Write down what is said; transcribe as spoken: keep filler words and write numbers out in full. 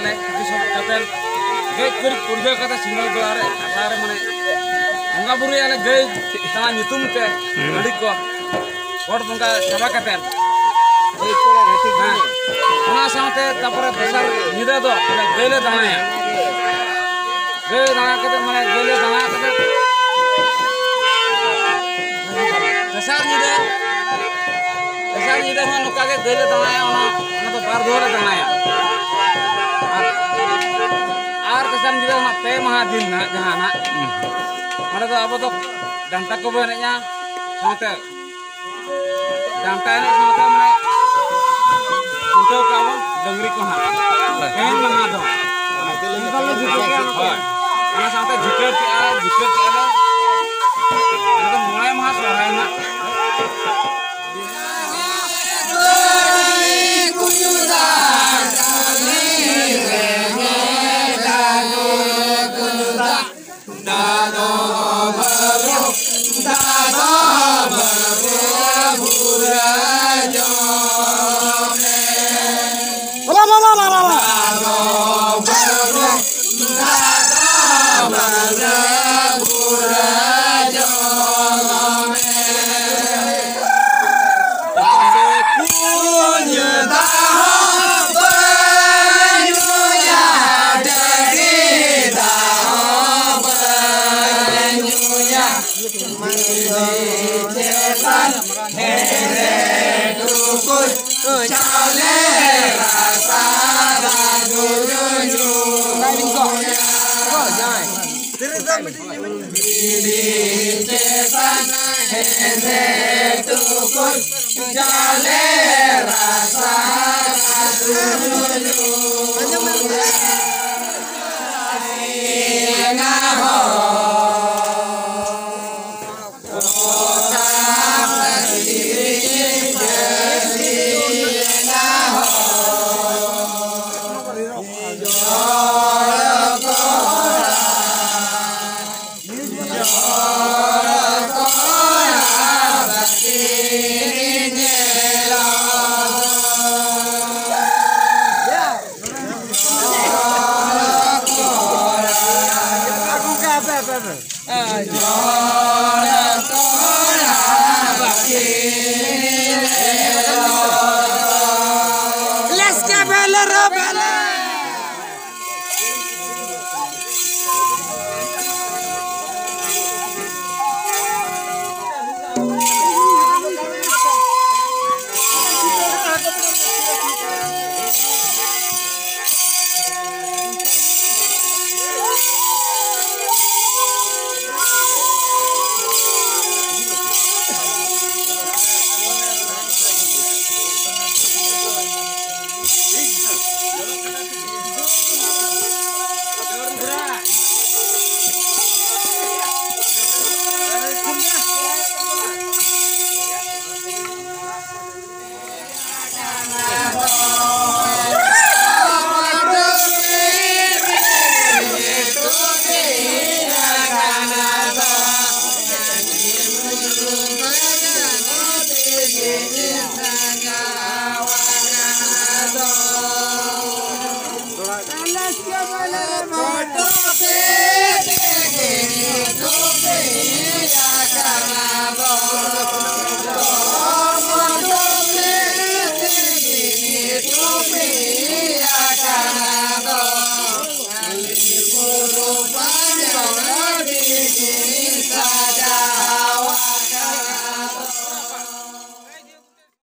ᱠᱟᱛᱮ ᱜᱮᱡ ᱜᱩᱨᱤᱡ ᱯᱩᱨᱡᱟᱹ ᱠᱟᱛᱮ ᱥᱤᱸᱜᱟᱹᱲ ᱵᱮᱲᱟ ᱨᱮ ᱟᱠᱷᱲᱟ ᱨᱮ ᱢᱟᱱᱮ ᱵᱚᱸᱜᱟ ᱵᱩᱨᱩᱭᱟᱞᱮ ᱜᱟᱹᱭ ᱛᱟᱲᱟ ᱧᱩᱛᱩᱢ ᱛᱮ᱾ ᱦᱟᱺᱰᱤ ᱠᱚ ᱜᱚᱴ ᱵᱚᱸᱜᱟ ᱪᱟᱵᱟ ᱠᱟᱛᱮ᱾ ᱦᱮᱸ᱾ ᱚᱱᱟ ᱥᱟᱶᱛᱮ ᱛᱟᱯᱚᱨᱮ ᱫᱚᱥᱟᱨ ᱧᱤᱫᱟᱹ ᱫᱚ ᱜᱟᱹᱭ ᱞᱮ ᱫᱟᱬᱟᱭᱟ᱾ ᱜᱟᱹᱭ ᱫᱟᱬᱟ ᱠᱟᱛᱮ ᱢᱟᱱᱮ ᱜᱟᱹᱭ ᱞᱮ ᱫᱟᱬᱟ ᱠᱟᱛᱮ ᱛᱮᱥᱟᱨ ᱧᱤᱫᱟᱹ, ᱛᱮᱥᱟᱨ ᱧᱤᱫᱟᱹ ᱦᱚᱸ ᱱᱚᱝᱠᱟ ᱜᱮ ᱜᱟᱹᱭ ᱞᱮ ᱫᱟᱬᱟᱭᱟ, ᱚᱱᱟ, ᱚᱱᱟ ᱫᱚ ᱵᱟᱨ ᱫᱷᱟᱣ ᱞᱮ ᱫᱟᱬᱟᱭᱟ᱾ ᱟᱨ, ᱟᱨ ᱛᱮᱥᱟᱨ ᱧᱤᱫᱟᱹ ᱦᱚᱸ ᱯᱮ ᱢᱟᱦᱟ ᱫᱤᱱ ᱱᱟᱦᱟᱜ ᱡᱟᱦᱟᱸ ᱱᱟᱦᱟᱜ, ᱚᱸᱰᱮ ᱫᱚ ᱟᱵᱚ ᱫᱚ ᱰᱟᱱᱴᱟ ᱠᱚᱵᱚ ᱮᱱᱮᱡᱼᱟ, ᱥᱟᱶᱛᱮ ᱰᱟᱱᱴᱟ ᱮᱱᱮᱡ ᱥᱟᱶᱛᱮ ᱢᱟᱱᱮ ᱠᱷᱩᱱᱴᱟᱹᱣ ᱠᱚᱣᱟ ᱵᱚᱱ ᱰᱟᱹᱝᱨᱤ ᱠᱚ ᱦᱟᱸᱜ᱾ ᱯᱮ ᱢᱟᱦᱟ ᱫᱚ᱾ ᱦᱳᱭ᱾ ᱚᱱᱟ ᱥᱟᱶᱛᱮ ᱡᱷᱤᱠᱟᱹᱲ ᱠᱮᱜᱼᱟ, ᱡᱷᱤᱠᱟᱹᱲ ᱠᱮᱜᱼᱟ ᱞᱮ᱾ ᱚᱱᱟ ᱫᱚ ᱢᱚᱬᱮ ᱢᱟᱦᱟ ᱥᱚᱦᱨᱟᱭ ᱨᱮᱱᱟᱜ᱾ ᱟᱭ᱾